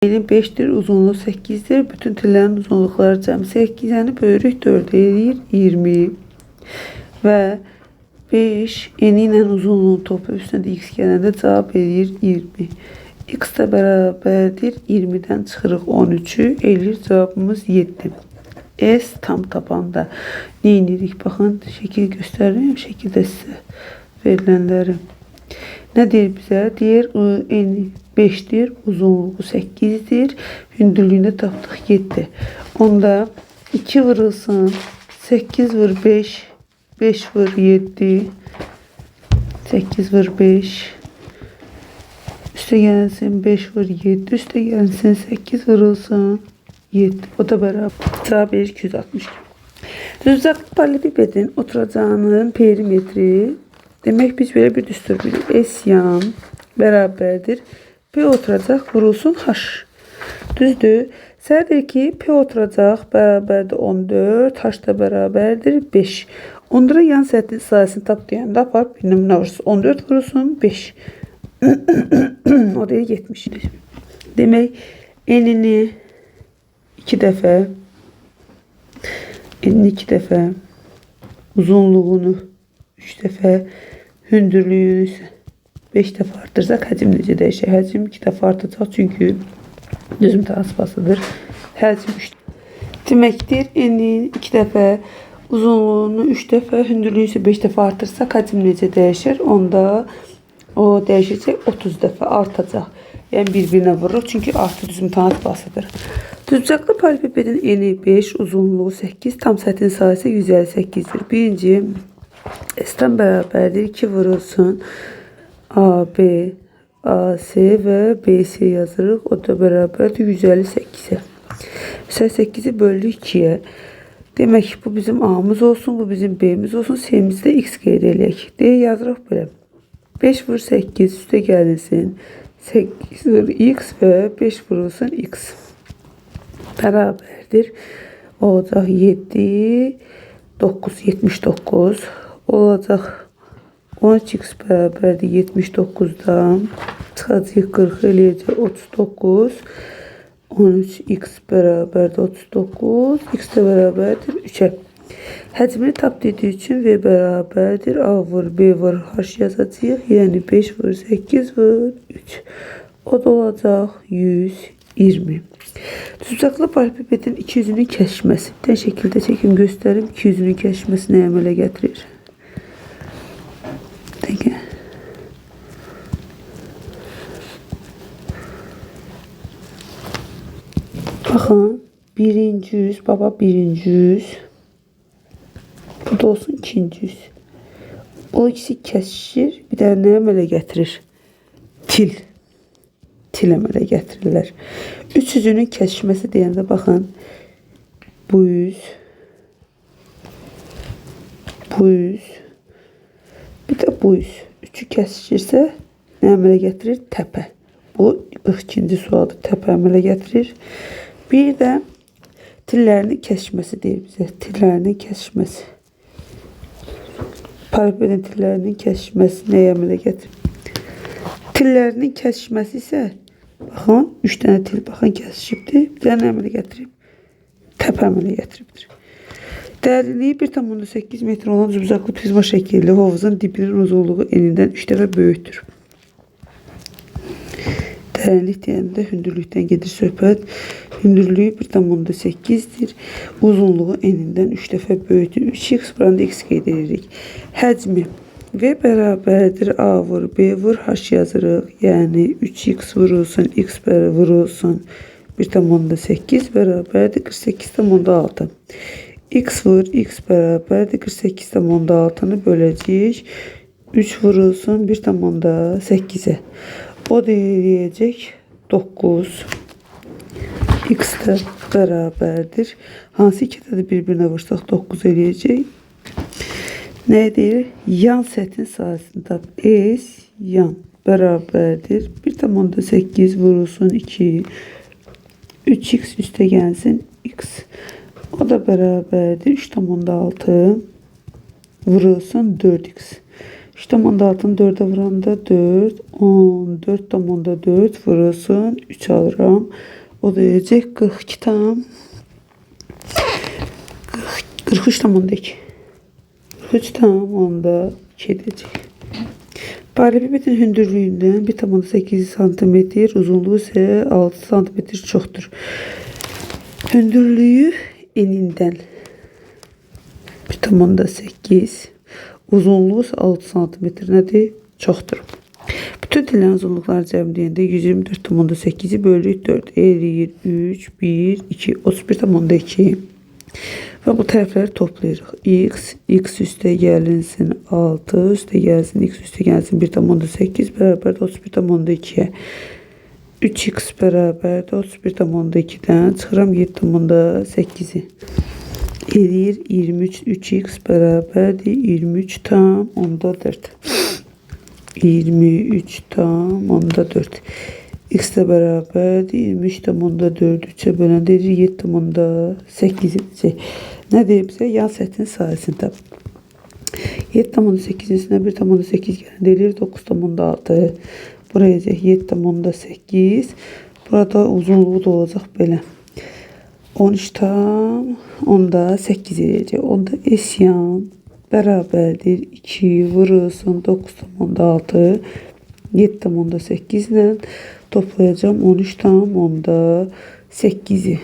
Eni 5-dir, uzunluğu 8-dir. Bütün tillərin uzunluqları cəmi 8, yəni bölürük 4 eləyir 20. Və 5 eni ilə uzunluğun topu üstünə də x gələndə cavab eləyir 20. X də bərabərdir 20-dən çıxırıq 13-ü, eləyir cavabımız 7. S tam tapanda nə edirik? Baxın, şəkil göstərirəm, şəkildə sizə verilənləri. Nə deyir bizə? Deyir, eni 5-dir, uzunluğu 8-dir, hündürlüyünü tapdıq 7. Onda 2 vurulsun, 8 vur 5, 5 vur 7, 8 vur 5, üstə gəlsin 5 vur 7, üstə gəlsin 8 vurulsun 7. O da bərabər. Cavab verir 262. Düzbucaqlı paralelipipedin oturacağının perimetri. Demək biz belə bir düstur bilirik. S yan bərabərdir. P oturacaq vurulsun H. Düzdür. Sənə deyir ki, P oturacaq bərabərdir 14, H da bərabərdir 5. Onlara yan səthin sahəsini tap deyəndə aparıb bir nümunə vursun. 14 vurulsun 5. O deyir 70. Demək, enini 2 dəfə, enini 2 dəfə, uzunluğunu 3 dəfə, hündürlüyünü isə 5 dəfə artırsaq həcm necə dəyişir? Həcm 2 dəfə artacaq, çünki düz mütənasibasıdır. Həcm 3. Deməkdir, enini 2 dəfə, uzunluğunu 3 dəfə, hündürlüyünü isə 5 dəfə artırsaq həcm necə dəyişir? Onda o dəyişəcək 30 dəfə artacaq. Yəni bir-birinə vururuq, çünki artı düz mütənasibasıdır. Düzbucaqlı paralelipipedin eni 5, uzunluğu 8, tam səthin sahəsi 158-dir. Birinci S-dən bərabərdir 2 vurulsun AB, AC və BC yazırıq. O da bərabərdir 158-ə. 158-i böldük 2-yə. Demək bu bizim A-mız olsun, bu bizim B-miz olsun. C-mizi də X qeyd eləyək. D yazırıq belə. 5 vur 8 üstə gəlinsin. 8 vur X və 5 vurulsun X. Bərabərdir. Olacaq 7, 9, 79. Olacaq 13x bərabərdir 79-dan. Çıxacaq 40 eləyəcək 39. 13x bərabərdir 39. X də bərabərdir 3-ə. Həcmini tap dediyi üçün V bərabərdir A vur B vur H yazacağıq. Yəni 5 vur 8 vur 3. O da olacaq 120. Düzbucaqlı paralelipipedin iki yüzünün kəsişməsi. Bir dənə şəkildə çəkim göstərim. İki yüzünün kəsişməsi nəyə əmələ gətirir? Dəqiqə. Baxın, birinci yüz, baba birinci yüz. Bu da olsun ikinci yüz. O ikisi kəsişir. Bir dənə nə əmələ gətirir? Til. Til əmələ gətirirlər. Üç yüzünün kəsişməsi deyəndə baxın, bu yüz, bu yüz, bir də bu yüz. Üçü kəsişirsə nə əmələ gətirir? Təpə. Bu 42-ci sualdır. Təpə əmələ gətirir. Bir də tillərinin kəsişməsi deyir bizə. Tillərinin kəsişməsi. Paralelipipedin tillərinin kəsişməsi nəyə əmələ gətirir? Tillərinin kəsişməsi isə baxın, 3 dənə til baxın kəsişibdir. Bir dənə əmələ gətirib. Təpə əmələ gətiribdir. Dərinliyi 1,8 metr olan düzbucaqlı prizma şəkilli hovuzun dibinin uzunluğu enindən 3 dəfə böyükdür. Dərinlik deyəndə hündürlükdən gedir söhbət. Hündürlüyü 1,8-dir. Uzunluğu enindən 3 dəfə böyükdür. 3x buranı da x qeyd edirik. Həcmi V bərabərdir A vur B vur H yazırıq. Yəni 3x vurulsun, x vurulsun 1,8 bərabərdir 48,6. X vur x bərabərdir 48,6-nı böləcəyik. 3 vurulsun 1,8-ə. O da eləyəcək 9. X də bərabərdir. Hansı iki ədədi bir-birinə vursaq 9 eləyəcək. Nə deyir? Yan səthin sahəsini tap. S yan bərabərdir. 1,8 vurulsun 2. 3x üstə gəlsin x. O da bərabərdir. 3,6 vurulsun 4x. 3,6-nı 4'e vuranda 4. 14,4 vurulsun. 3 alıram. O da edəcək 42 tam 43,2. 43,2 edəcək. Paralelipipedin hündürlüyündən 1,8 sm, uzunluğu isə 6 sm çoxdur. Hündürlüyü enindən 1,8, uzunluğu isə 6 sm nədir? Çoxdur. Bütün tillərin uzunluqları cəmləyəndə 124,8-i bölürük 4 eləyir 3, 1, 2, 31,2. Və bu tərəfləri toplayırıq. X, x üstə gəlinsin 6, üstə gəlsin x üstə gəlsin 1,8 bərabərdir 31,2-yə. 3x bərabərdir 31,2-dən çıxıram 7,8-i. Eləyir 23, 3x bərabərdir 23,4. 23,4. X də bərabərdir 23,4 3-ə böləndə edir 7,8 edəcək. Nə deyir bizə? Yan səthin sahəsini tap. 7,8-in üstünə 1,8 gələndə eləyir 9,6. Buraya edəcək 7,8. Burada uzunluğu da olacaq belə. 13,8 eləyəcək. Onda S yan bərabərdir 2 vurulsun 9,6 7,8 ilə toplayacağım 13,8-i.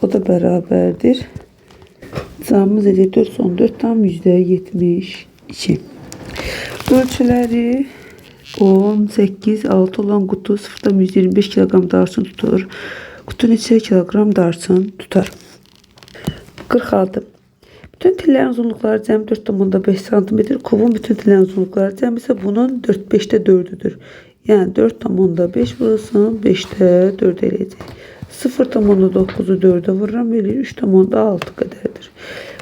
O da bərabərdir. Cavabımız edəcək 414,72. Ölçüləri 18, 6 olan qutu 0,125 kiloqram darçın tutur. Qutu neçə kiloqram darçın tutar? 46. Bütün tillərin uzunluqları cəmi 4,5 sm. Kubun bütün tillərin uzunluqları cəmi isə bunun 4,5-də 4-üdür. Yəni 4,5 vurulsun 5-də 4 eləyəcək. 0,9-u 4-ə vururam, eləyir 3,6 qədərdir.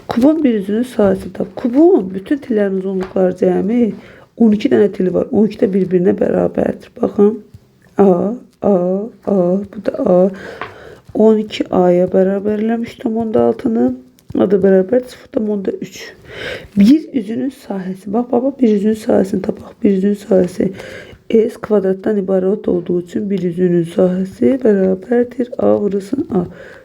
Kubun bir üzünün sahəsini tap. Kubun bütün tillərin uzunluqları cəmi 12 dənə tili var. 12 də bir-birinə bərabərdir. Baxın. A, A, A, bu da A. 12A'ya bərabər eləmiş 3,6-nı. A da bərabər 0,3. Bir üzünün sahəsi. Bax, baba, bir üzünün sahəsini tapaq. Bir üzünün sahəsi S kvadratdan ibarət olduğu üçün bir üzünün sahəsi bərabərdir. A vurulsun A.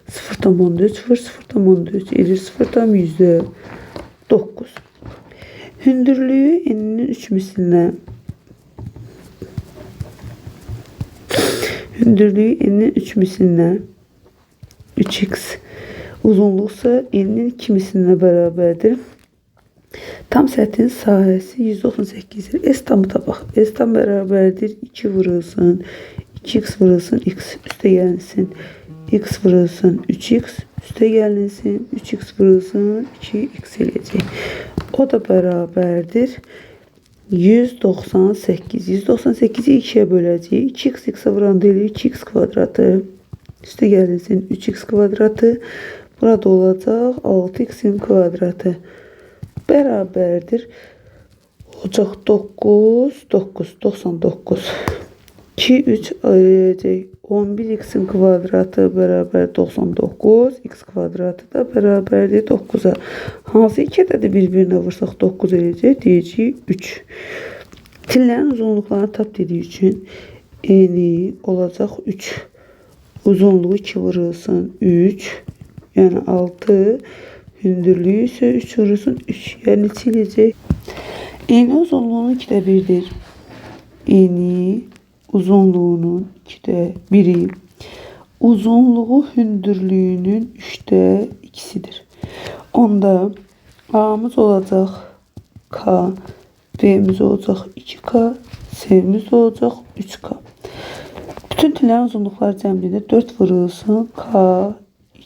0,3 vur 0,3 edir 0,9. Hündürlüyü eninin 3 mislinə. Hündürlüyü eninin 3 mislinə 3x. Uzunluğu ise eninin 2 mislinə bərabərdir. Tam səthin sahəsi 198-dir. S tamı tapaq. S tam bərabərdir 2 vurulsun 2x vurulsun x üstə gəlinsin x vurulsun 3x üstə gəlinsin 3x vurulsun 2x eləyəcək. O da bərabərdir 198. 198-i 2-yə böləcəyik. 2x x-ə vuranda eləyir 2x kvadratı üstə gəlinsin 3x kvadratı. Burada olacaq 6x-in kvadratı. Bərabərdir. Olacaq 9, 9, 99. 2, 3 eləyəcək. 11x-in kvadratı bərabər 99. X kvadratı da bərabərdir 9-a. Hansı iki ədədi bir-birinə vursaq 9 eləyəcək? Deyəcəyik 3. Tillərin uzunluqlarını tap dediyi üçün eni olacaq 3. Uzunluğu 2 vurulsun 3. Yəni 6. Hündürlüyü isə 3 vurulsun 3. Yəni neçə eləyəcək? Eni uzunluğunun 2'də 1'dir. Eni uzunluğunun 2'də 1'i. Uzunluğu hündürlüyünün 3'də 2'sidir. Onda A'mız olacaq K, B'miz olacaq 2K, C'miz olacaq 3K. Bütün tillərin uzunluqları cəmliyində 4 vurulsun K,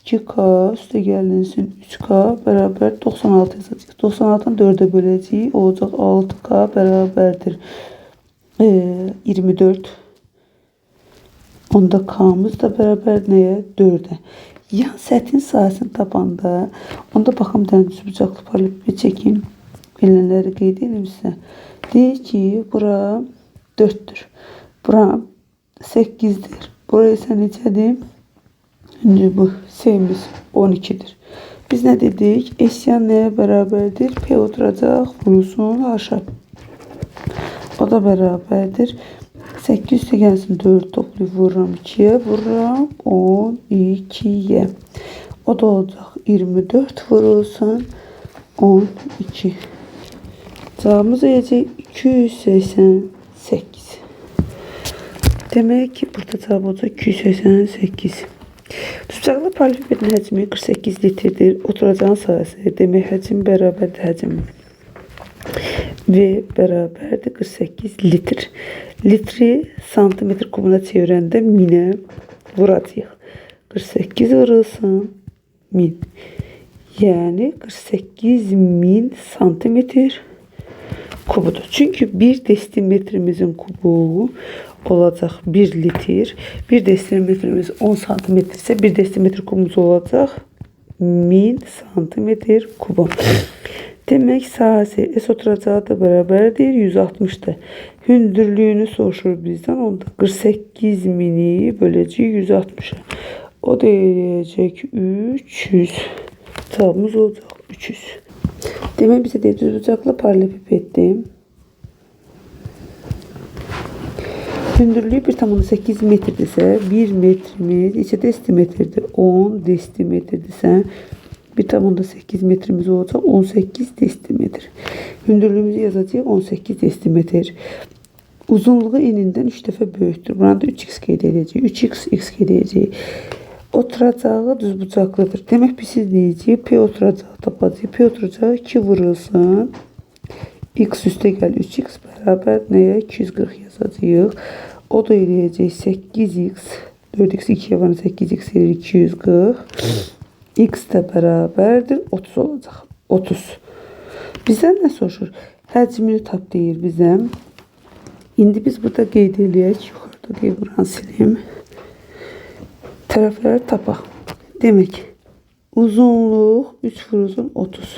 2K üstə gəlinsin 3K bərabər 96 yazacağıq. 96-nı 4-ə böləcəyik. Olacaq 6K bərabərdir 24. Onda K'mız da bərabər nəyə? 4-ə. Yan səthin sahəsini tapanda, onda baxım dənə düzbucaqlı paralelipiped çəkim. Verilənləri qeyd edim sizə. Deyir ki, bura 4-dür. Bura 8-dir. Bura isə neçədir? İndi bu C'miz 12'dir. Biz nə dedik? S yan nəyə bərabərdir? P oturacaq, vurulsun H-a. O da bərabərdir. 8 üstə gəlsin 4 toplayıb vururam 2-yə, vururam 12-yə. O da olacaq 24 vurulsun 12. Cavabımız eləyəcək 288. Demək ki, burada cavab olacaq 288. Düzbucaqlı paralelipipedin həcmi 48 litrdir. Oturacağın sahəsi, demək həcm bərabərdir həcm V bərabərdir 48 litr. Litri santimetr kubuna çevirəndə 1000-ə vuracağıq. 48 vurulsun 1000. Yəni 48.000 santimetr kubudur. Çünki 1 desimetrimizin kubu olacaq 1 litr. 1 desimetrimiz 10 santimetr ise 1 desimetr kubumuz olacaq 1000 santimetr kubu. Demək sahəsi S oturacağı da bərabərdir 160-dır. Hündürlüyünü soruşur bizdən. Onda 48.000-i böləcəyik 160-a. O da eləyəcək 300. Cavabımız olacaq 300. Demək bizə deyir düzbucaqlı paralelipipeddir. Hündürlüyü 1,8 metrdirsə, 1 metrimiz neçə desimetrdir? 10 desimetrdirsə, 1,8 metrimiz olacaq 18 desimetr. Hündürlüyümüzü yazacağıq 18 desimetr. Uzunluğu enindən 3 dəfə böyükdür. Buranı da 3x qeyd edəcəyik. 3x, x qeyd edəcəyik. Oturacağı düzbucaqlıdır. Demək biz deyəcəyik P oturacağı tapacağıq. P oturacağı 2 vurulsun. X üstə gəl 3x bərabər nəyə? 240 yazacağıq. O da eləyəcək 8x. 4x 2-yə varan 8x eləyir 240. X də bərabərdir 30 olacaq. 30. Bizdən nə soruşur? Həcmini tap deyir bizə. İndi biz burada qeyd eləyək. Yuxarıda qeyd buranı silim. Tərəfləri tapaq. Demək, uzunluq 3 vurulsun 30.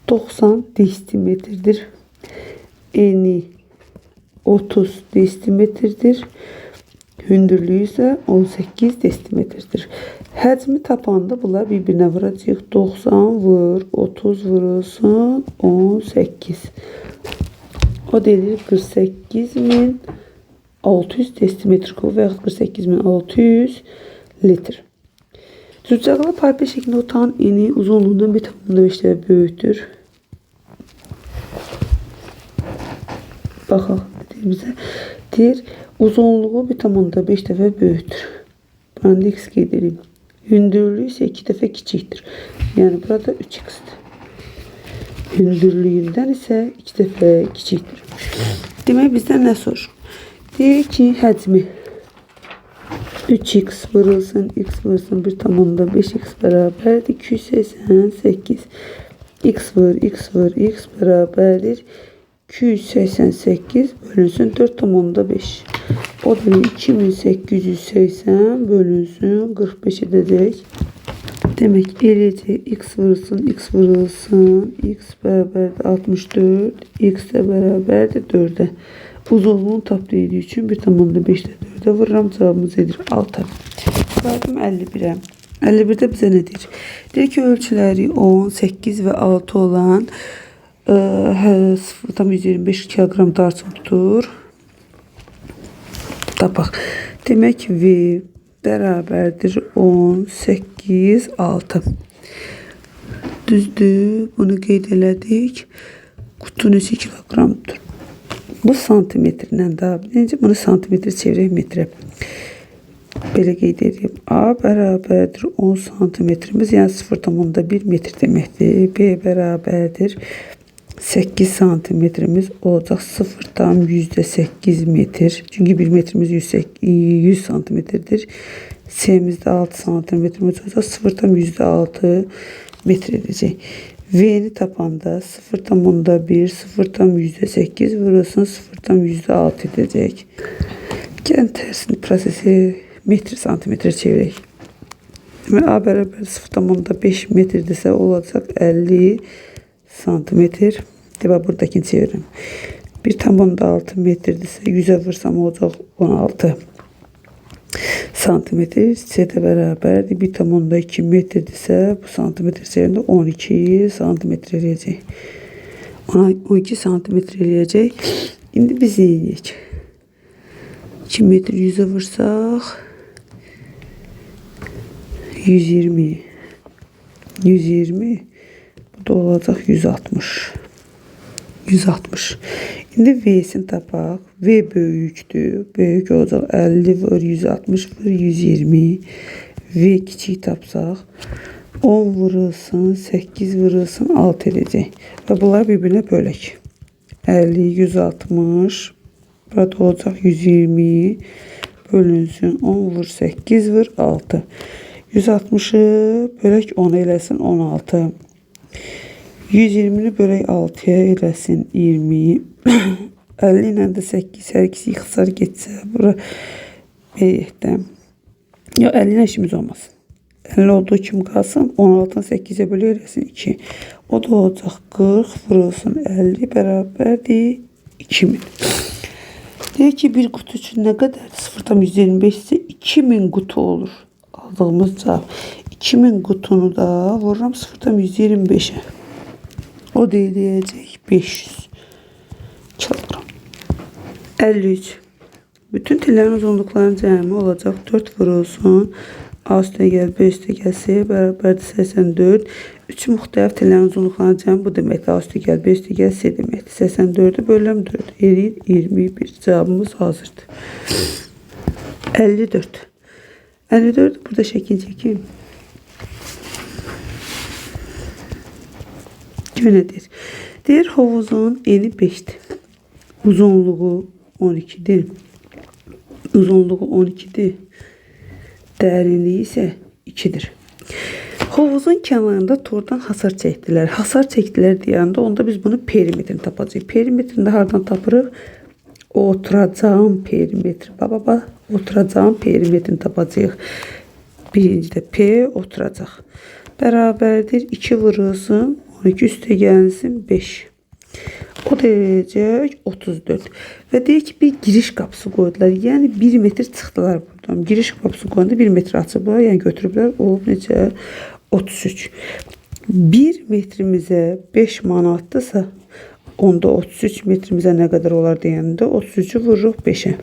90 desimetrdir. Eni 30 desimetrdir. Hündürlüyü isə 18 desimetrdir. Həcmi tapanda bunlar bir-birinə vuracaq. 90 vur, 30 vurulsun 18. O deyilir 48.600 desimetr kubu və yaxud 48.600 litr. Düzbucaqlı paralelipiped şəklində otağın eni uzunluğundan 1,5 dəfə böyükdür. Baxaq bizə. Deyir, uzunluğu 1,5 dəfə böyükdür. Buranı da x qeyd edeyim. Hündürlüyü isə 2 dəfə kiçikdir. Yəni burada 3x-dir. Hündürlüyündən isə 2 dəfə kiçikdir. Demək bizdən nə soruşur? Deyir ki, həcmi 3x vurulsun, x vurulsun 1,5x bərabərdir 288. X vur, x vur, x bərabərdir 288 bölünsün 4,5. O da 2880 bölünsün 45 edəcək. Demək eləyəcək x vurulsun, x vurulsun, x bərabərdir 64, x də bərabərdir 4-ə. Uzunluğunu tap dediyi üçün 1,5-də 4-ə vururam. Cavabımız edir 6. Qayıdım 51-ə. 51-də bizə nə deyir? Deyir ki, ölçüləri 10, 8 və 6 olan 0,125 kiloqram darçın tutur. Tapaq. Demək V bərabərdir 10, 8, 6. Düzdür. Bunu qeyd elədik. Qutu neçə kiloqramdır? Bu santimetrlə daha. Necə bunu santimetre çevirək metrə. Belə qeyd edeyim. A bərabərdir 10 santimetrimiz, yəni 0,1 metr deməkdir. B bərabərdir 8 santimetrimiz olacaq 0,8 metr. Çünki 1 metrimiz 100 santimetrdir. C'mizdə 6 santimetrimiz olacaq 0,6 metr edəcək. V'ni tapanda 0,1, 0,8 vurulsun 0,6 edəcək. Gəlin tərsini prosesi metr santimetre çevirək. Demək, A bərabər 0,5 metrdirsə olacaq 50 santimetr. Demək, buradakini çevirirəm. 1,6 metrdirsə 100-ə vursam olacaq 16 santimetr. C də bərabərdir. 1,2 metrdirsə bu santimetr çevirəndə 12 santimetr eləyəcək. 12 santimetr eləyəcək. İndi biz nə edək? 2 metr 100'e vursaq 120. 120. Bu da olacaq 160. 160. İndi V-sini tapaq. V böyükdür. Böyük olacaq 50 vur 160 vur 120. V kiçik tapsaq 10 vurulsun, 8 vurulsun, 6 edəcək. Və bunları bir-birinə bölək. 50, 160, burada olacaq 120, bölünsün 10 vur 8 vur 6. 160-ı bölək 10 eləsin 16. 120-ni bölək 6-ya eləsin 20. 50 ilə də 8, hər ikisi ixtisar getsə, bura eləyək. Yox, 50 ilə işimiz olmasın. 50 olduğu kimi qalsın, 16-nı 8-ə bölək eləsin 2. O da olacaq 40 vurulsun 50 bərabərdir 2000. Deyək ki, bir qutu üçün nə qədər? 0,125 isə 2000 qutu olur. Aldığımız cavab. 2000 qutunu da vururam 0,125-ə. O da eləyəcək 500 kiloqram. 53. Bütün tillərin uzunluqlarının cəmi olacaq 4 vurulsun. A üstə gəl, B üstə gəlsə bərabərdir 84. 3 müxtəlif tillərin uzunluqlarının cəmi bu deməkdir. A üstə gəl, B üstə gəl, C deməkdir. 84-ü bölürəm 4. Eləyir 21. Cavabımız hazırdır. 54. 54 burada şəkil çəkeyim. Kim nə deyir? Deyir, hovuzun eni 5-dir. Uzunluğu 12-dir. Uzunluğu 12-dir. Dərinliyi isə 2-dir. Hovuzun kənarında tordan hasar çəkdilər. Hasar çəkdilər deyəndə onda biz bunu perimetrini tapacağıq. Perimetrini də hardan tapırıq? Oturacağın perimetri. Baba, oturacağın perimetrini tapacağıq. Birinci də P oturacaq. Bərabərdir 2 vurulsun, 12 üstə gəlsin 5. O da eləyəcək 34. Və deyir ki, bir giriş qapısı qoydular. Yəni 1 metr çıxdılar buradan. Giriş qapısı qoyanda 1 metr açıblar. Yəni götürüblər. Olub necə? 33. 1 metrimizə 5 manatdırsa, onda 33 metrimizə nə qədər olar deyəndə 33-ü vururuq 5-ə.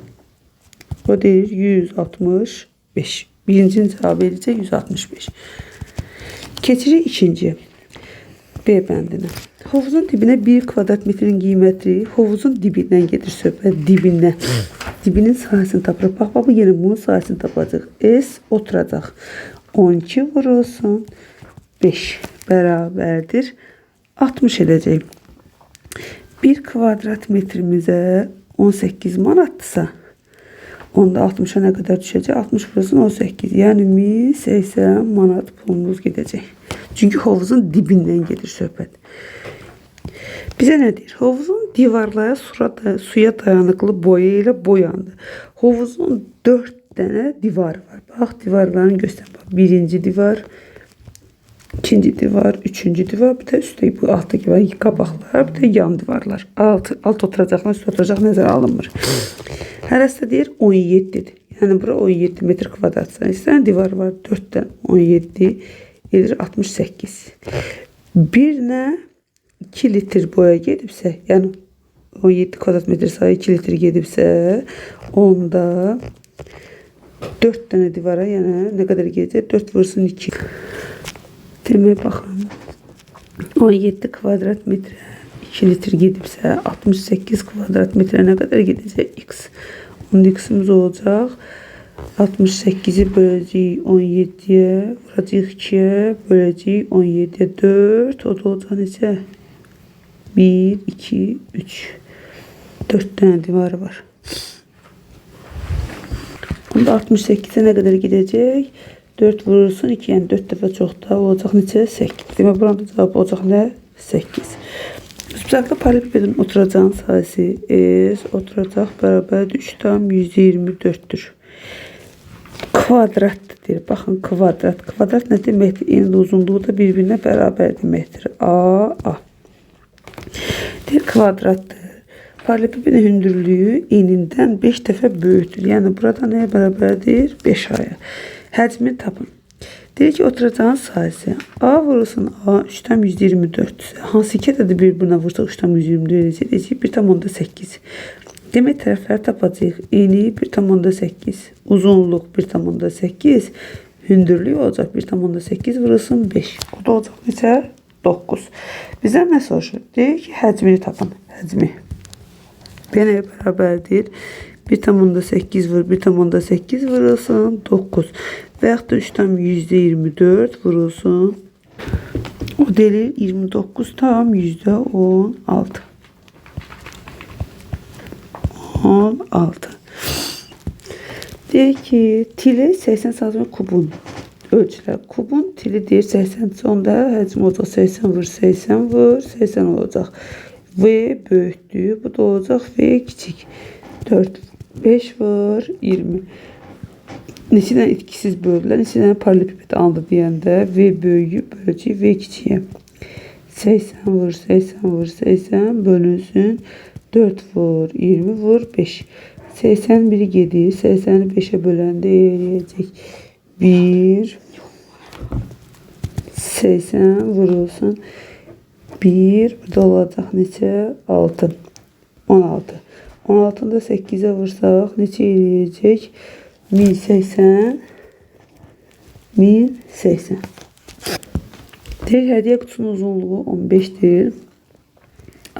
O deyir 165. Birincinin cavabı eləyəcək 165. Keçirik ikinciyə. B bəndinə. Hovuzun dibinə 1 kvadrat metrin qiyməti, hovuzun dibindən gedir söhbət, dibindən. Dibinin sahəsini tapırıq. Bax, bax, bu yenə bunun sahəsini tapacaq. S oturacaq. 12 vurulsun 5 bərabərdir 60 edəcək. 1 kvadrat metrimizə 18 manatdırsa, onda 60-a nə qədər düşəcək? 60 vurulsun 18. Yəni 1080 manat pulumuz gedəcək. Çünki hovuzun dibindən gedir söhbət. Bizə nə deyir? Hovuzun divarları suya dayanıqlı boya ilə boyandı. Hovuzun 4 dənə divarı var. Bax, divarlarını göstər. Bax, birinci divar, ikinci divar, üçüncü divar, bir də üstə bu altdakı var, qabaqlar, bir də yan divarlar. Alt oturacaqlar, üst oturacaq nəzərə alınmır. Hərəsi də deyir 17-dir. Yəni bura 17 metr kvadrat. İstəyən divar var, 4 dənə 17 edir 68. Bir nə 2 litr boya gedibsə, yəni 17 kvadrat metr sayı 2 litr gedibsə, onda 4 dənə divara, yəni nə qədər gedəcək? 4 vursun 2. Demək, baxın, 17 kvadrat metrə 2 litr gedibsə, 68 kvadrat metrə nə qədər gedəcək? X. Onda X-imiz olacaq. 68-i böləcəyik 17-yə, vuracağıq 2-yə, böləcəyik 17-yə 4. O da olacaq neçə? 1, 2, 3. 4 dənə divarı var. Onda 68-ə nə qədər gedəcək? 4 vurulsun 2, yəni 4 dəfə çox da olacaq neçə? 8. Demək, buranın da cavabı olacaq nə? 8. Düzbucaqlı paralelipipedin oturacağın sahəsi S oturacaq bərabərdir 3,124-dür. Kvadratdır deyir. Baxın, kvadrat. Kvadrat nə deməkdir? Enli uzunluğu da bir-birinə bərabər deməkdir. A, A. Deyir, kvadratdır. Paralelipipedin hündürlüyü enindən 5 dəfə böyükdür. Yəni, burada nəyə bərabərdir? 5 aya. Həcmini tapın. Deyir ki, oturacağın sahəsi A vurulsun A 3,24. Hansı iki ədədi bir-birinə vursaq 3,24 edəcək? Deyəcək 1,8. Demək tərəfləri tapacağıq. Eni 1,8, uzunluq 1,8, hündürlük olacaq 1,8 vurulsun 5. O da olacaq neçə? 9. Bizdən nə soruşur? Deyir ki, həcmini tapın. Həcmi. B nəyə bərabərdir? 1,8 vur 1,8 vurulsun 9. Və yaxud da 3,24 vurulsun. O delir 29,16. 16. Deyir ki, tili 80 sm kubun ölçülər. Kubun tili deyir 80-sə, onda həcm olacaq 80 vur 80 vur 80 olacaq. V böyükdür, bu da olacaq V kiçik. 4, 5 vur 20. Neçə dənə itkisiz böldülər, neçə dənə paralelipiped alındı deyəndə V böyüyü böləcək V kiçiyə. 80 vur 80 vur 80 bölünsün 4 vur 20 vur 5. 81 gedir. 80-i 5'e böləndə eləyəcək 1 80 vurulsun 1, burada olacaq neçə? 6 16. 16-nı da 8-ə vursaq neçə eləyəcək? 1080 1080. Deyir, hədiyyə qutusunun uzunluğu 15-dir.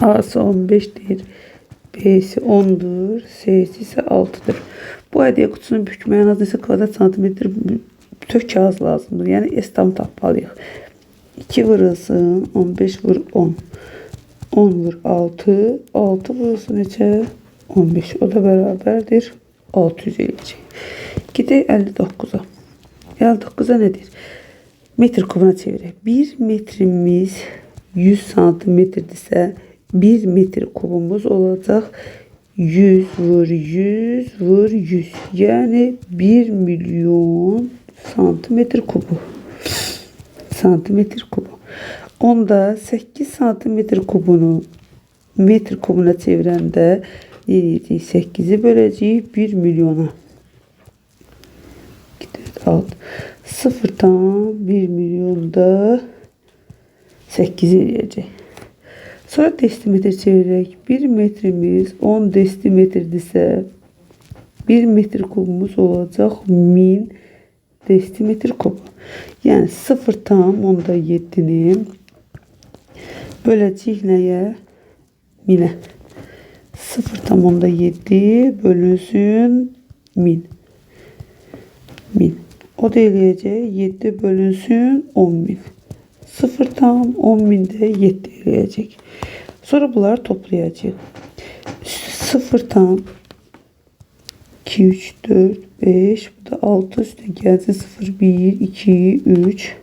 A'sı 15-dir. B'si 10'dur. C'si isə 6'dır. Bu hədiyyə qutusunu bükməyə ən az neçə kvadrat santimetr bütöv kağız lazımdır. Yəni S tam tapmalıyıq. 2 vurulsun 15 vur 10. 10 vur 6. 6 vurulsun neçə? 15. O da bərabərdir 600 eləyəcək. Gedək 59-a. 59-a nə deyir? Metr kubuna çevirək. 1 metrimiz 100 santimetrdirsə 1 metr kubumuz olacaq 100 vur 100 vur 100. Yəni 1 milyon santimetr kubu. Santimetr kubu. Onda 8 santimetr kubunu metr kubuna çevirəndə nə edəcəyik? 8-i böləcəyik 1 milyona. 2, 4, 6. 0,1 milyonda 8 eləyəcək. Sonra desimetr çevirək. 1 metrimiz 10 desimetrdirsə 1 metr kubumuz olacaq 1000 desimetr kubu. Yəni 0,7-ni böləcəyik nəyə? 1000-ə. 0,7 bölünsün 1000. 1000. O da eləyəcək 7 bölünsün 10.000. 0,10.000-də 7 eləyəcək. Sonra bunları toplayacağıq. 0,2, 3, 4, 5. Bu da 6 üstə gəlsin. 0, 1, 2, 3.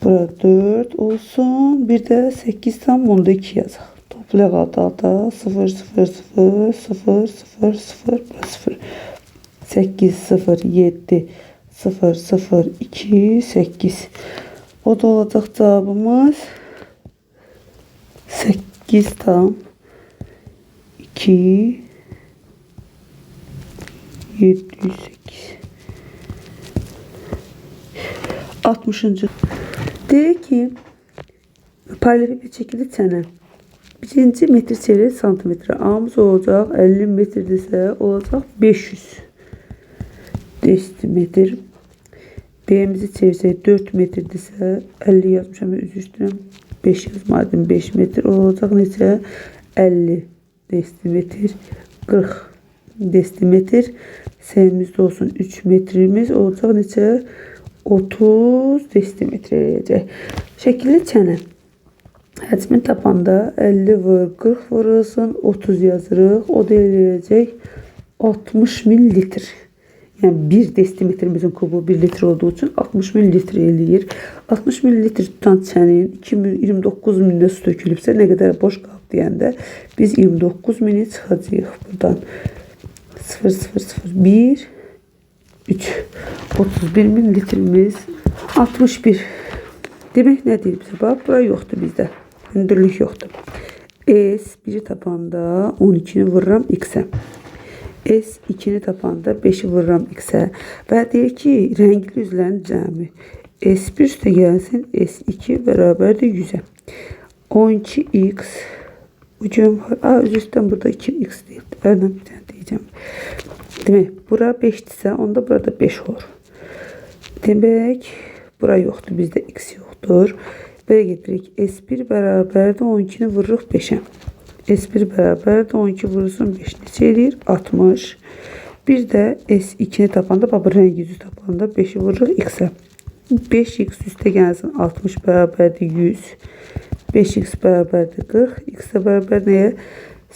Bura 4 olsun. Bir də 8,2 yazaq. Toplayaq alt alta. 0, 0, 0, 0, 0, 0, 0. 8, 0, 7, 0, 0, 2, 8. O da olacaq cavabımız 8,2 708. 60. Deyir ki, paralelipiped şəkildə çənə. Birinci metr çevirək santimetrə. A'mız olacaq 50 metrdirsə olacaq 500 desimetr. B'mizi çevirsək 4 metrdirsə 50 yazmışam, üzr istəyirəm. 5 yazmadım, 5 metr olacaq neçə? 50 desimetr, 40 desimetr. S'miz də olsun 3 metrimiz olacaq neçə? 30 desimetr eləyəcək. Şəkilli çənə. Həcmini tapanda 50 vur 40 vurulsun 30 yazırıq. O da eləyəcək 60 min litr. Yəni 1 desimetrimizin kubu 1 litr olduğu üçün 60 min litr eləyir. 60 min litr tutan çənin 29 mində su tökülübsə nə qədər boş qalıb deyəndə biz 29 mini çıxacağıq buradan. 0, 0, 0, 1, 3, 31 min litrimiz 61. Demək nə deyir bizə? Bax, bura yoxdur bizdə. Hündürlük yoxdur. S 1-i tapanda 12-ni vururam X-ə. S2-ni tapanda 5-i vururam x-ə və deyir ki, rəngli üzlərin cəmi. S1 üstə gəlsin, S2 bərabərdir 100-ə. 12x ucum, üzr istəyirəm, burada 2x deyil. Əldən bir dənə deyəcəm. Demək, bura 5-dirsə, onda burada 5 olur. Demək, bura yoxdur, bizdə x yoxdur. Belə gedirik. S1 bərabərdir 12-ni vururuq 5-ə. S1 bərabərdir 12 vurulsun 5 neçə eləyir? 60. Bir də S2-ni tapanda, bax bu rəng üzü tapanda 5-i vururuq x-ə. 5x üstə gəlsin 60 bərabərdir 100. 5x bərabərdir 40. X də bərabər nəyə?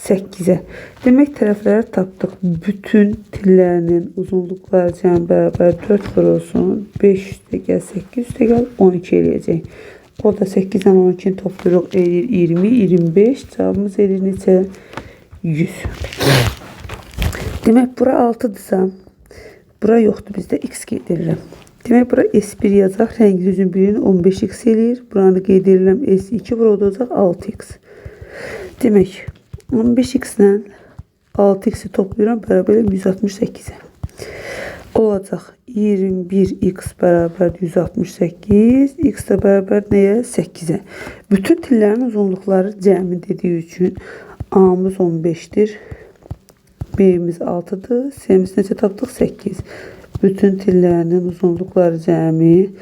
8-ə. Demək, tərəfləri tapdıq. Bütün tillərinin uzunluqları cəmi bərabər 4 vurulsun. 5 üstə gəl 8 üstə gəl 12 eləyəcək. O da 8 ilə 12-ni toplayırıq, eləyir 20, 25. Cavabımız eləyir neçə? 100. Demək, bura 6-dırsa, bura yoxdur, bizdə x qeyd edirəm. Demək, bura S1 yazacaq. Rəngli üzün birini 15x eləyir. Buranı qeyd edirəm S2, burada olacaq 6x. Demək, 15x ilə 6x-i toplayıram, bərabər 168-ə. Olacaq 21x bərabər 168, x də bərabər nəyə? 8-ə. Bütün tillərin uzunluqları cəmi dediyi üçün A-mız 15-dir, B-miz 6-dır, C-miz necə tapdıq? 8. Bütün tillərinin uzunluqları cəmi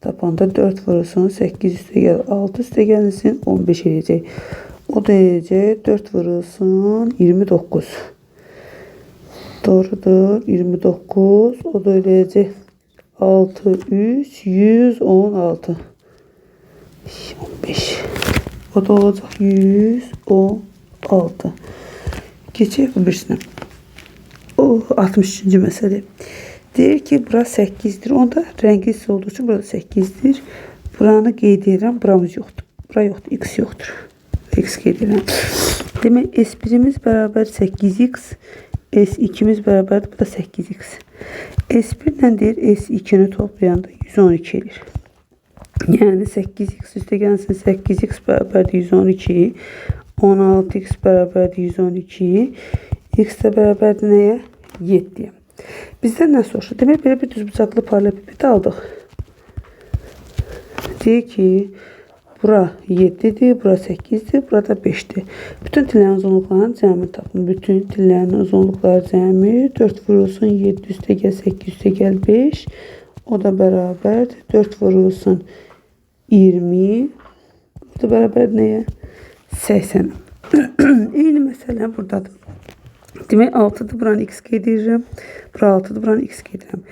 tapanda 4 vurulsun, 8 üstə gəl, 6 üstə gəlsin, 15 eləyəcək. O da eləyəcək 4 vurulsun, 29. Doğrudur, 29. O da eləyəcək 6, 3, 116. 15. O da olacaq 116. Keçək bu birisinə. O 63-cü məsələ. Deyir ki, bura 8-dir. Onda rəngli hissə olduğu üçün burada 8-dir. Buranı qeyd edirəm. Buramız yoxdur. Bura yoxdur. X yoxdur. X qeyd edirəm. Demək, S1-imiz bərabər 8x. S2-miz bərabərdir. Bu da 8x. S1 ilə deyir, S2-ni toplayanda 112 eləyir. Yəni 8x üstə gəlsin 8x bərabərdir 112. 16x bərabərdir 112. X də bərabərdir nəyə? 7-yə. Bizdən nə soruşur? Demək, belə bir düzbucaqlı paralelipiped aldıq. Deyir ki, bura 7-dir, bura 8-dir, burada 5-dir. Bütün tillərin uzunluqlarının cəmini tapın. Bütün tillərin uzunluqları cəmi 4 vurulsun 7 üstə gəl 8 üstə gəl 5. O da bərabərdir. 4 vurulsun 20. O da bərabərdir nəyə? 80. Eyni məsələ buradadır. Demək 6-dır, buranı x qeyd edirəm. Bura 6-dır, buranı x qeyd edirəm.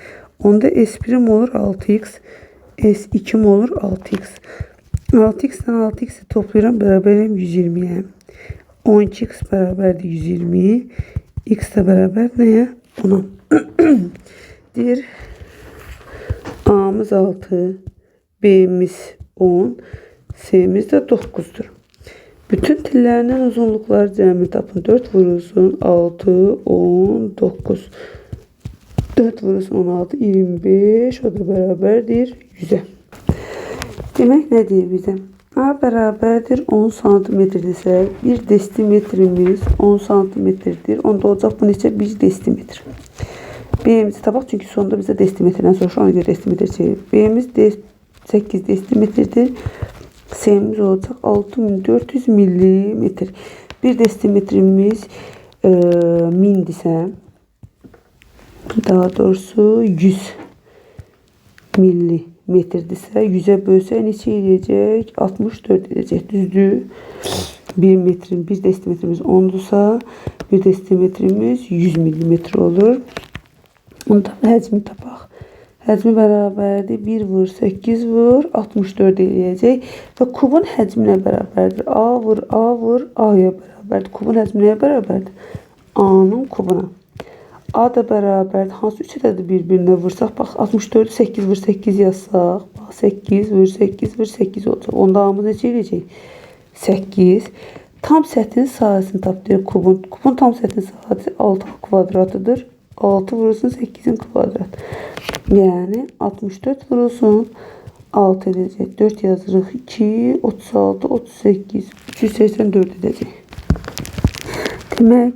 Onda S1-im olur 6x, S2-im olur 6x. 6x ilə 6x-i toplayıram, bərabərəm 120-yə. 12x bərabərdir 120. X də bərabər nəyə? 10-a. Deyir, A-mız 6, B-miz 10, C-miz də 9-dur. Bütün tillərinin uzunluqları cəmi tapın. 4 vurulsun 6, 10, 9. 4 vurulsun 16, 25. O da bərabərdir 100-ə. Demək, nə deyir bizə? A bərabərdir 10 santimetrdirsə, 1 desimetrimiz 10 santimetrdir. Onda olacaq bu neçə? 1 desimetr. B-mizi tapaq, çünki sonda bizə desimetrdən soruşur, ona görə desimetr çevirir. B-miz 8 desimetrdir. S'miz olacaq 6400 millimetr. 1 desimetrimiz 1000-dirsə, daha doğrusu 100 millimetrdirsə, 100-ə bölsək neçə eləyəcək? 64 edəcək. Düzdür? 1 metrin, 1 desimetrimiz 10-dursa, 1 desimetrimiz 100 millimetr olur. Onda həcmi tapaq. Həcmi bərabərdir 1 vur 8 vur 64 eləyəcək. Və kubun həcminə bərabərdir. A vur A vur A-ya bərabərdir. Kubun həcmi nəyə bərabərdir? A-nın kubuna. A da bərabərdir. Hansı üç ədədi bir-birinə vursaq? Bax, 64-ü 8 vur 8 yazsaq. Bax, 8 vur 8 vur 8 olacaq. Onda A-mız neçə eləyəcək? 8. Tam səthinin sahəsini tap deyir kubun. Kubun tam səthinin sahəsi 6 kvadratıdır. 6 vurulsun 8'in kvadrat. Yəni 64 vurulsun 6 edəcək. 4 yazırıq. 2, 36, 38, 384 edəcək. Demək,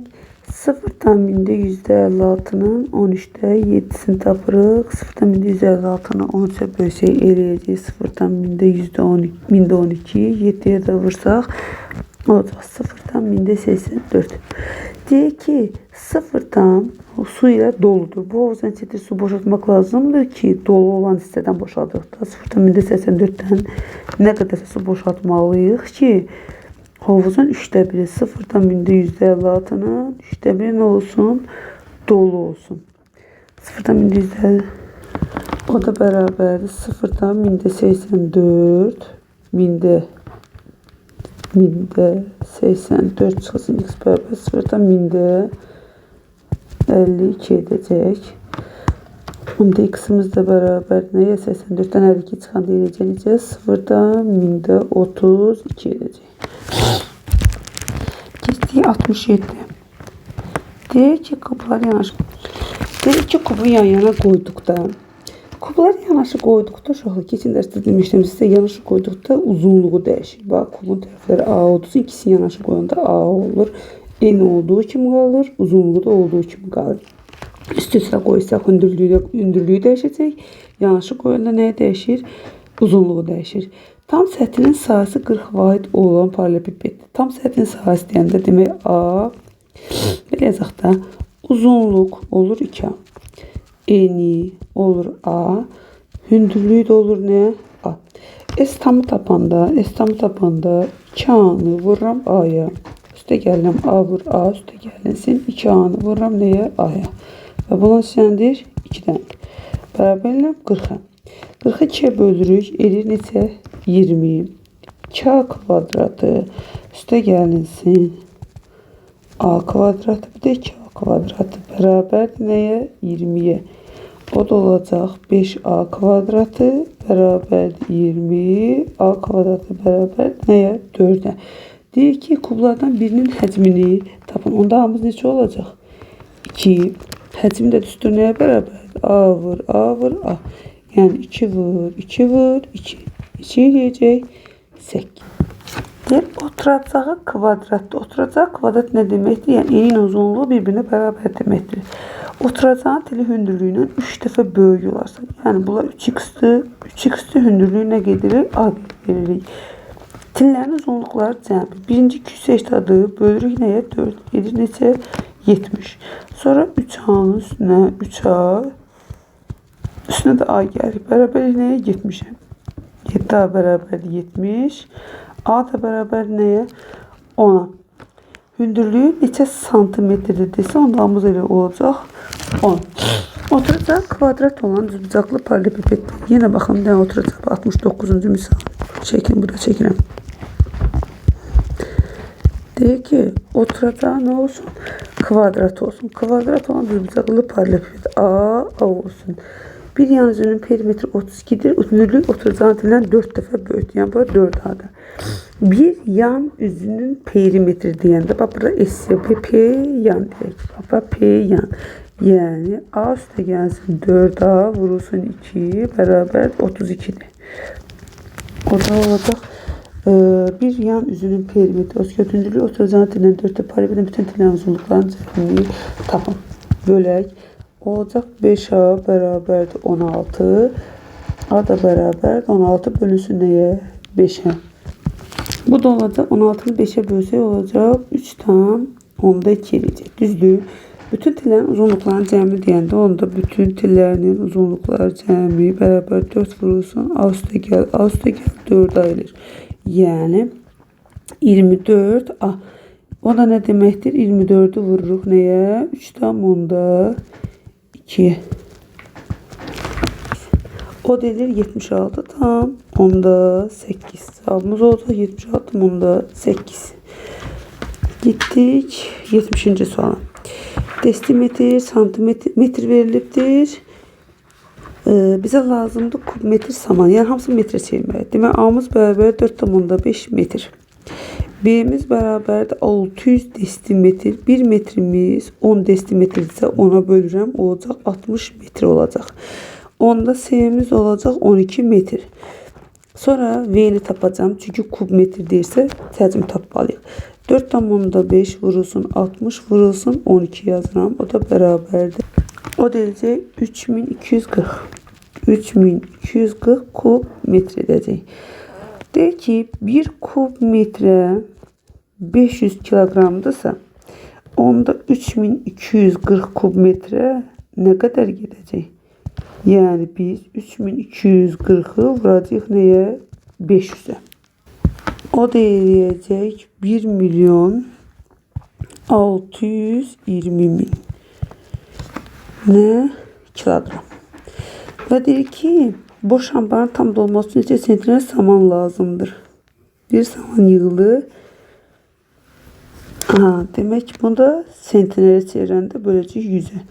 0,56-nın 13-də 7-sini tapırıq. 0,56-nı 13-ə bölsək eləyəcək 0,12. 7-yə də vursaq olacaq 0,84. Deyək ki, 0 tam su ilə doludur. Bu hovuzdan neçə su boşaltmaq lazımdır ki, dolu olan hissədən boşaldıq da 0,84-dən nə qədərsə su boşaltmalıyıq ki, hovuzun 3-də 1-i 0,56-nın 3-də 1-i nə olsun? Dolu olsun. 0,50 o da bərabərdir 0,84 1084 çıxsın x bərabər 0,52 edəcək. Onda x-imiz də bərabər nəyə? 84-dən 52 çıxanda eləyəcək necə? 0,32 edəcək. Keçdik 67. Deyək ki, kublar yanaşı. Deyək ki, kubu yan yana qoyduqda, kubları yanaşı qoyduqda, uşaqlar, keçən dərsdə demişdim sizə, yanaşı qoyduqda uzunluğu dəyişir. Bax, kubun tərəfləri A olduğu üçün ikisini yanaşı qoyanda A olur. Eni olduğu kimi qalır, uzunluğu da olduğu kimi qalır. Üst-üstə qoysaq hündürlüyü dəyişəcək. Yanaşı qoyanda nəyə dəyişir? Uzunluğu dəyişir. Tam səthinin sahəsi 40 vahid olan paralelipipeddir. Tam səthinin sahəsi deyəndə demək A, belə yazaq da, uzunluq olur 2A. Eni olur A, hündürlüyü də olur nə? A. S tamı tapanda 2A'nı vururam A'ya. Üstə gəlirəm A vur A, üstə gəlinsin 2A'nı vururam nəyə? A'ya. Və buna neçəndir? 2 dənədir. Bərabər eləyirəm 40-a. 40-ı 2-yə bölürük, eləyir neçə? 20. 2A kvadratı üstə gəlinsin A kvadratı, bir də 2A kvadratı bərabərdir nəyə? 20-yə. O da olacaq 5A kvadratı bərabərdir 20. A kvadratı bərabərdir nəyə? 4-ə. Deyir ki, kublardan birinin həcmini tapın. Onda A'mız neçə olacaq? 2. Həcmi də düzdür nəyə bərabərdir? A vur, A vur, A. Yəni 2 vur, 2 vur, 2. Neçə eləyəcək? 8. Deyir, oturacağı kvadratdır. Oturacağı kvadrat nə deməkdir? Yəni eni ilə uzunluğu bir-birinə bərabər deməkdir. Oturacağın tili hündürlüyündən 3 dəfə böyük olarsa, yəni bunlar 3x-dir. 3x-dir, hündürlüyü nə qeyd edirik? A qeyd edirik. Tillərin uzunluqları cəmi. Birinci 280-dır, bölürük nəyə? 4. Edir neçə? 70. Sonra 3A-nın üstünə 3A, üstünə də A gəlir. Bərabər nəyə? 70-ə. 7A bərabərdir 70. A da bərabər nəyə? 10-a. Hündürlüyü neçə santimetrdir desə, onda A'mız elə olacaq 10. Oturacaq kvadrat olan düzbucaqlı paralelipiped. Yenə baxın, bir dənə oturacaq 69-cu misal. Çəkin, burada çəkirəm. Deyir ki, oturacağı nə olsun? Kvadrat olsun. Kvadrat olan düzbucaqlı paralelipiped A, A olsun. Bir yan üzünün perimetri 32-dir. Hündürlük oturacağın tilindən 4 dəfə böyükdür. Yəni, bura 4A'dır. Bir yan üzünün perimetri deyəndə, bax, burada S, P, P yan deyək. Bax, P yan. Yəni, A üstə gəlsin 4A vurulsun 2 bərabər 32-dir. O da olacaq. Bir yan üzünün perimetri 32, hündürlüyü oturacağın tilindən 4 dəfə paralelipipedin bütün tillərin uzunluqlarının cəmini tapın. Bölək. Olacaq 5A bərabərdir 16. A da bərabərdir 16 bölünsün nəyə? 5-ə. Bu da olacaq 16-nı 5-ə bölsək olacaq 3,2 eləyəcək. Düzdür? Bütün tillərin uzunluqlarının cəmi deyəndə onda bütün tillərinin uzunluqları cəmi bərabər 4 vurulsun. A üstə gəl, A üstə gəl 4A eləyir. Yəni 24A. O da nə deməkdir? 24-ü vururuq nəyə? 3,2. O deyilir 76,8. Cavabımız olacaq 76,8. Gitdik 70-ci suala. Desimetr, santimetr, metr verilibdir. Bizə lazımdır kubmetr saman. Yəni hamısı metrə çevirməlidir. Demək A'mız bərabər 4,5 metr. B'miz bərabərdir 600 desimetr. 1 metrimiz 10 desimetrdirsə 10-a bölürəm. Olacaq 60 metr olacaq. Onda C'miz olacaq 12 metr. Sonra V-ni tapacağım. Çünki kub metr deyirsə həcm tapmalıyıq. 4,5 vurulsun 60 vurulsun 12 yazıram. O da bərabərdir. O deyəcək 3240. 3240 kub metr edəcək. Deyir ki, 1 kub metrə 500 kiloqramdırsa, onda 3240 kub metrə nə qədər gedəcək? Yəni biz 3240-ı vuracağıq nəyə? 500-ə. O da eləyəcək 1 milyon 620 min nə? Kiloqram. Və deyir ki, boş ambarın tam dolması üçün neçə sentner saman lazımdır? Bir saman yığılı. Aha, demək ki, bunu da sentnerə çevirəndə böləcək 100-ə.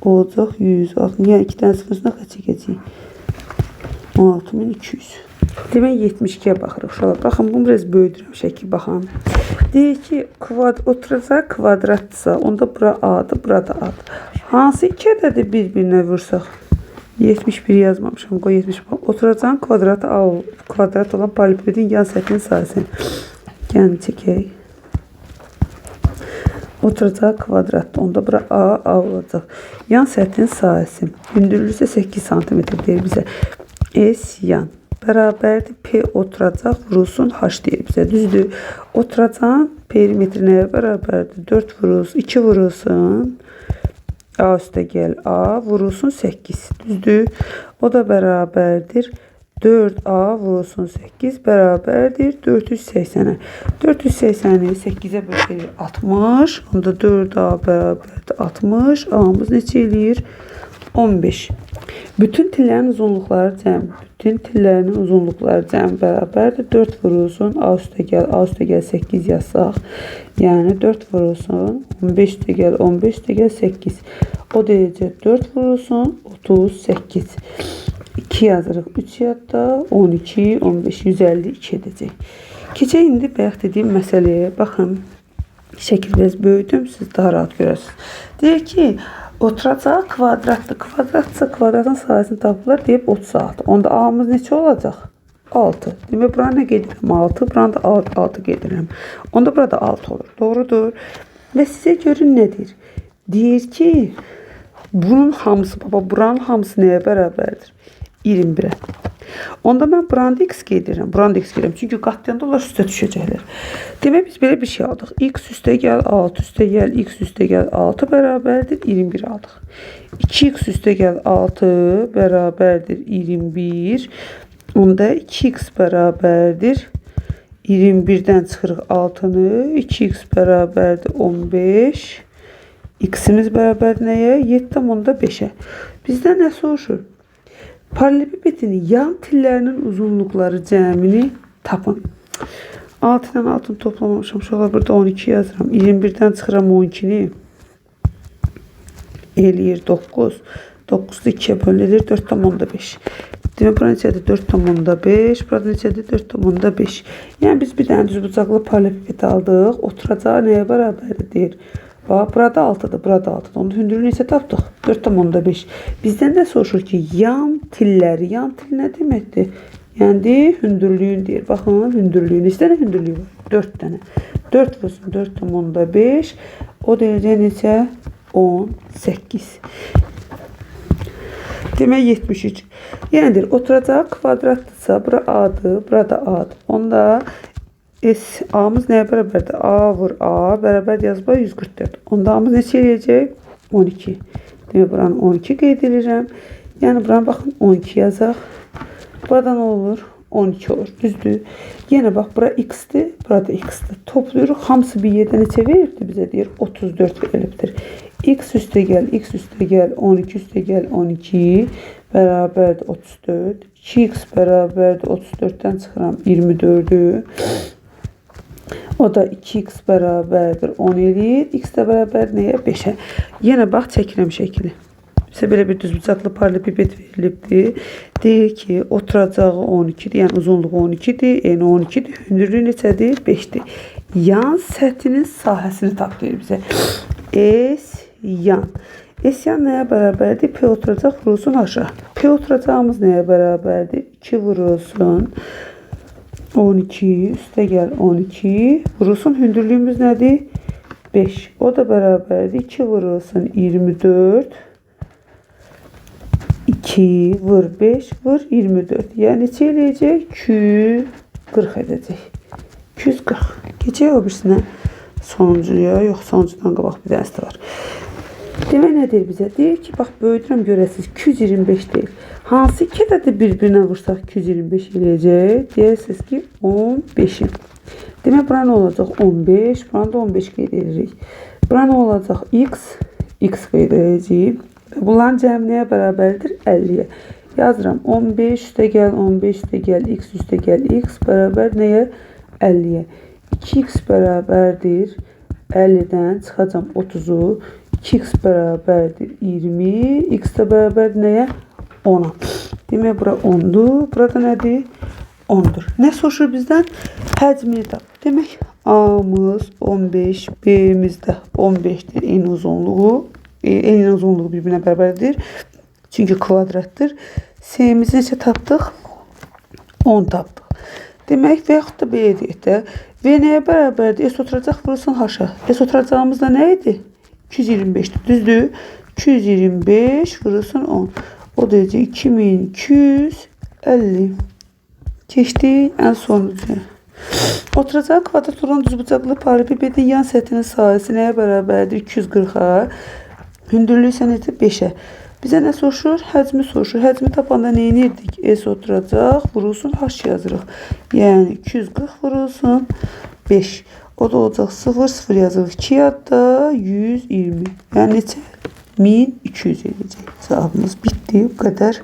Olacaq 100. Yəni 2 dənə sıfır üstünə xətt çəkəcəyik. 16200. Demək 72-yə baxırıq uşaqlar. Baxın, bunu biraz böyüdürəm şəkil baxın. Deyir ki, oturacaq kvadratdırsa, onda bura A-dır, bura da A-dır. Hansı iki ədədi bir-birinə vursaq? 71 yazmamışam, qoy 71. Oturacağın kvadratı A, kvadrat olan paralelipipedin yan səthinin sahəsi. Yəni çəkək. Oturacaq kvadratdır. Onda bura A, A olacaq. Yan səthinin sahəsi. Hündürlüyü isə 8 sm deyir bizə. S yan bərabərdir. P oturacaq vurulsun H deyir bizə. Düzdür. Oturacağın perimetri nəyə bərabərdir? 4 vurulsun, 2 vurulsun. A üstə gəl A vurulsun 8. Düzdür. O da bərabərdir. 4A vurulsun 8 bərabərdir 480-ə. 480-i 8-ə bölsək 60. Onda 4A bərabərdir 60. A-mız neçə eləyir? 15. Bütün tillərin uzunluqları cəm. Bütün tillərinin uzunluqları cəm bərabərdir. 4 vurulsun A üstə gəl, A üstə gəl 8 yazsaq. Yəni 4 vurulsun 15 üstə gəl, 15 üstə gəl 8. O deyəcək 4 vurulsun 38. 2 yazırıq 3 yadda 12, 15, 152 edəcək. Keçək indi bayaq dediyim məsələyə. Baxın, şəkil biraz böyüdüm, siz daha rahat görərsiniz. Deyir ki, oturacaq kvadratdır. Kvadratsa kvadratın sahəsini tapırlar deyib 36. Onda A-mız neçə olacaq? 6. Demək, bura nə qeyd edirəm? 6. Buranı da 6 qeyd edirəm. Onda burada 6 olur. Doğrudur. Və sizə görün nə deyir? Deyir ki, bunun hamısı, baba, buranın hamısı nəyə bərabərdir? 21-ə. Onda mən buranı da x qeyd edirəm. Buranı da x qeyd edirəm. Çünki qatlayanda onlar üstə düşəcəklər. Demək, biz belə bir şey aldıq. X üstə gəl, 6 üstə gəl, x üstə gəl, 6 bərabərdir 21 aldıq. 2x üstə gəl, 6 bərabərdir 21. Onda 2x bərabərdir 21-dən çıxırıq 6-nı. 2x bərabərdir 15. X-imiz bərabərdir nəyə? 7,5-ə. Bizdən nə soruşur? Paralelipipedin yan tillərinin uzunluqları cəmini tapın. 6 ilə 6-nı toplamamışam. Uşaqlar, burada 12 yazıram. 21-dən çıxıram 12-ni. Eləyir 9. 9-da 2-yə bölünür. 4,5. Demək, bura neçədir? 4,5. Burada neçədir? 4,5. Yəni, biz bir dənə düzbucaqlı paralelipiped aldıq. Oturacağı nəyə bərabərdir deyir. Bax, burada 6-dır, burada 6-dır. Onda hündürlüyü neçə tapdıq? 4,5. Bizdən də soruşur ki, yan tilləri. Yan til nə deməkdir? Yəni, hündürlüyün deyir. Baxın, hündürlüyü. Neçə dənə hündürlüyü var? 4 dənə. 4 vursun 4,5. O deyəcək neçə? 18. Demək, 73. Yəni, deyir, oturacaq kvadratdırsa, bura A-dır, burada A-dır. Onda S, A-mız nəyə bərabərdir? A vur A bərabər yazıb 144. Onda A-mız neçə eləyəcək? 12. Demək, buranı 12 qeyd edirəm. Yəni, buranı baxın 12 yazaq. Burada nə olur? 12 olur. Düzdür. Yenə bax, bura X-dir, burada X-dir. Toplayırıq. Hamısı bir yerdə neçə veribdir bizə? Deyir, 34 verilibdir. X üstə gəl, X üstə gəl, 12 üstə gəl, 12 bərabərdir 34. 2X bərabərdir 34-dən çıxıram 24-ü. O da 2x bərabərdir 10 eləyir. X də bərabər nəyə? 5-ə. Yenə bax, çəkirəm şəkili. Bizə belə bir düzbucaqlı paralelipiped verilibdir. Deyir ki, oturacağı 12-dir, yəni uzunluğu 12-dir, eni 12-dir, hündürlüyü neçədir? 5-dir. Yan səthinin sahəsini tap deyir bizə. S yan. S yan nəyə bərabərdir? P oturacaq vurulsun H-a. P oturacağımız nəyə bərabərdir? 2 vurulsun. 12, üstə gəl 12. Vurulsun hündürlüyümüz nədir? 5. O da bərabərdir. 2 vurulsun 24. 2 vur 5 vur 24. Yəni neçə eləyəcək? 240 edəcək. 240. Keçək o birisinə. Sonuncuya. Yox, sonuncudan qabaq bir dənəsi də var. Demək nə deyir bizə? Deyir ki, bax böyüdürəm görəsiniz 225 deyil. Hansı iki ədədi bir-birinə vursaq 225 eləyəcək? Deyərsiniz ki, 15-i. Demək, bura nə olacaq? 15. Buranı da 15 qeyd edirik. Bura nə olacaq? X. X qeyd edəcəyik. Bunların cəmi nəyə bərabərdir? 50-yə. Yazıram. 15 üstə gəl, 15 üstə gəl, x üstə gəl, x bərabər nəyə? 50-yə. 2x bərabərdir. 50-dən çıxacam 30-u. 2x bərabərdir 20. X də bərabər nəyə? 10-a. Demək, bura 10-dur. Burada nədir? 10-dur. Nə soruşur bizdən? Həcmini tap. Demək, A-mız 15, B-miz də 15-dir. Eyni uzunluğu. Eyni uzunluğu bir-birinə bərabərdir. Çünki kvadratdır. C-mizi neçə tapdıq? 10 tapdıq. Demək, və yaxud da belə deyək də. V nəyə bərabərdir? S oturacaq vurulsun H-a. S oturacağımız da nə idi? 225-dir. Düzdür? 225 vurulsun 10. O da edəcək 2250. Keçdik ən sonuncu. Oturacaq kvadrat olan düzbucaqlı paralelipipedin yan səthinin sahəsi nəyə bərabərdir? 240-a. Hündürlüyü isə neçə? 5-ə. Bizə nə soruşur? Həcmi soruşur. Həcmi tapanda nə edirdik? S oturacaq, vurulsun, H yazırıq. Yəni 240 vurulsun 5. O da olacaq 0, 0 yazırıq. 2 yadda 120. Yəni neçə? 1200 edəcək. Cavabımız bitdi. Bu qədər.